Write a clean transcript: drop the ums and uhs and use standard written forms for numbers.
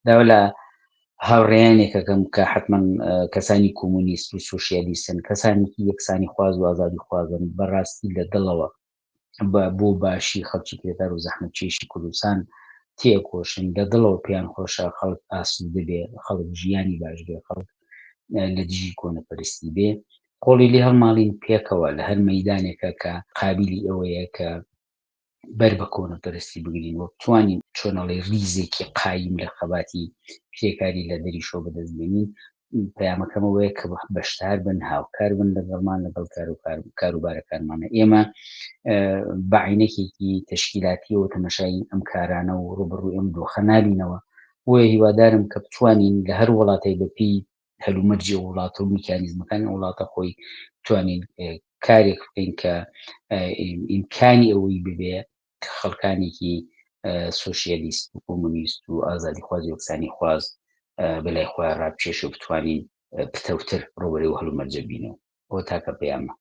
داوا لە هاوڕێیانێکەکەم کە حتمما کەسانی کۆمۆنیست و سوسیالیستن، کەسانێکی یەکسانی خواز و ئازادی خوازن، بەڕاستی لە دڵەوە بە بۆ باشی خەڵکی کرێکار و زەحمەتکێشی کوردستان تێکۆشن، لە دڵەوە پێیان خۆشە خەڵک ئاسوودە بێ، خەڵک ژیانی باش بێ، خەڵک لە دژی کۆنەپەرستی بێ، قۆڵی لێ هەڵماڵین پێکەوە لە هەر مەیدانێکە کە قابیلی ئەوەیە کە بەر بە کۆنەپەرستی بگرین و بتوانین چۆنەڵی ریزێکی قایم لە خەباتی کرێکاری لە دەریشەوە بەدەست بێنین. پەیامەکەم ئەوەیە کە بەشدار بن، هاوکار بن لەگەڵمان، لەگەڵ کاروبارەکانمانە. ئێمە بە عینەکێکی تەشکیلاتیەوە تەمەشای ئەم کارانە و ڕوبڕووی ئەم دۆخە نابینەوە. بۆیە هیوادارم کە بتوانین لە هەر وڵاتێک بەپێی هەلومەرجی ئەو وڵاتە و میکانیزمەکانی ئەو وڵاتە خۆی بتوانین کارێک بکەین کە ئیمکانی ئەوەی ببێ کە خەڵکانێکی سۆسیالیست و کۆمۆنیست و ئازادیخواز و یەکسانیخواز بەلای خۆیان ڕابکێش و بتوانین پتەوتر ڕوبەروی هەلومەرجە بینەوە. ئەوە تاکە پەیامە.